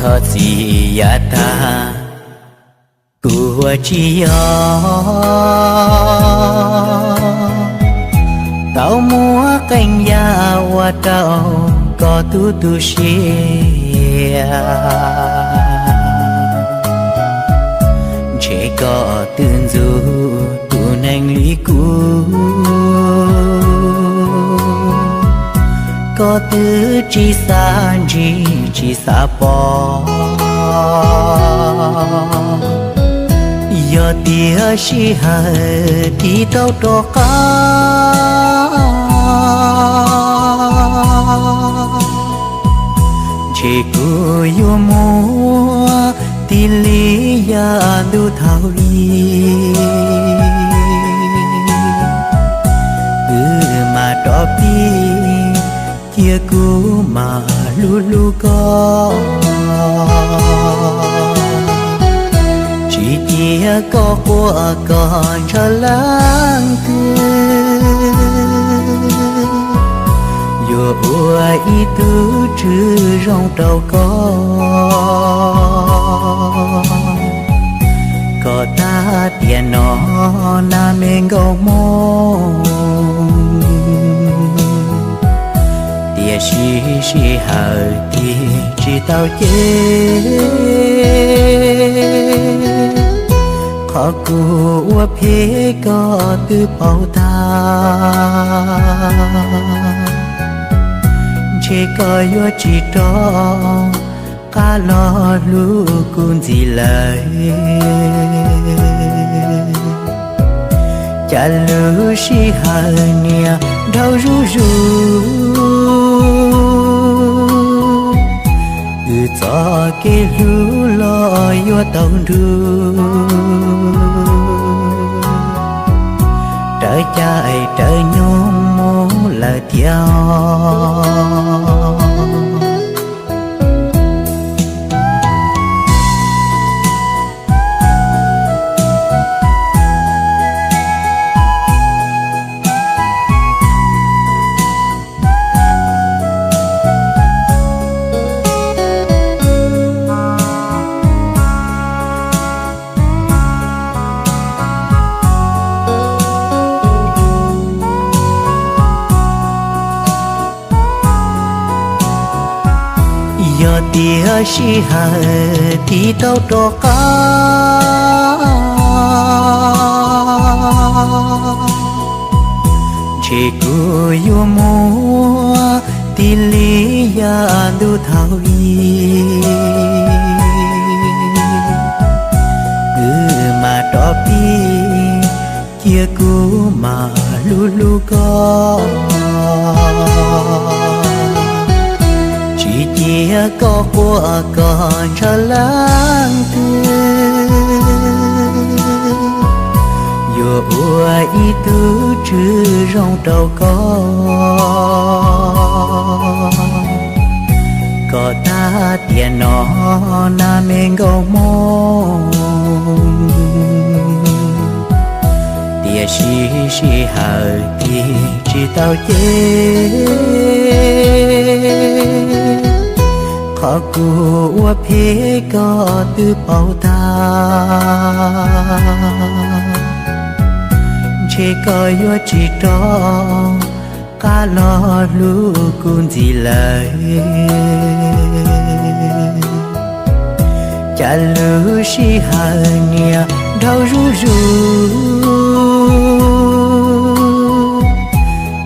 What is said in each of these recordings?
Thov txim yav tag kuv ua tsis yog, tau muab qee yam ua rau koj tu tu siab. Ntshe koj twb ntxub tus neeg li kuv, koj twb tsis xav ntsib tsis xav pom. Yog tias sij hawm tiv tau rov qab, ntshe kuv yuav muab tig li yam ntuj thaum i. Wb mam rov pib, cia kuv mam hlub hlub koj. Tsis cia koj quaj koj ntshaw leej twg, yuav ua ib tug tswv zoo rau koj. Koj tag tiam no nag me nkauj Hmoob, tiam sis sij hawm tig tsis tau ces, qhov kuv ua phem koj twb paub tag. Ntshe koj yuav tsis rov qab los hlub kuv ntxiv lawm. Cas lub sij hawm niaj dhau zuj zus, wb txoj kev hlub los yuav tau nrug, rawv caij rawv nyoog mus lawm thiab. Yog tias sij hawm tiv tau rov qab, ntshe kuv yuav muab tig li yam ntuj thaum i. Wb mam rov pib, cia kuv mam hlub hlub koj. Tsis cia koj quaj koj ntshaw leej twg, yuav ua ib tug tswv zoo rau koj. Koj tag tiam no nag me nkauj Hmoob, tiam sis sij hawm tig tsis tau ces, qhov kuv ua phem koj twb paub tag. Ntshe koj yuav tsis rov qab los hlub kuv ntxiv lawm. Cas lub sij hawm niaj dhau zuj zus,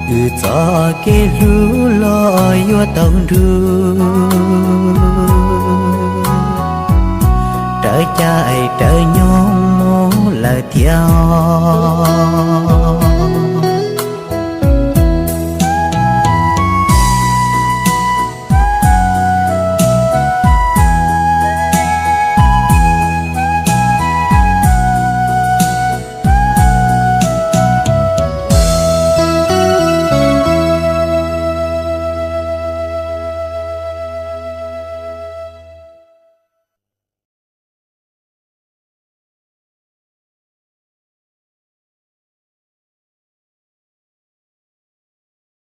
wb txoj kev hlub los yuav tau nrug, rawv caij rawv nyoog mus lawm thiab.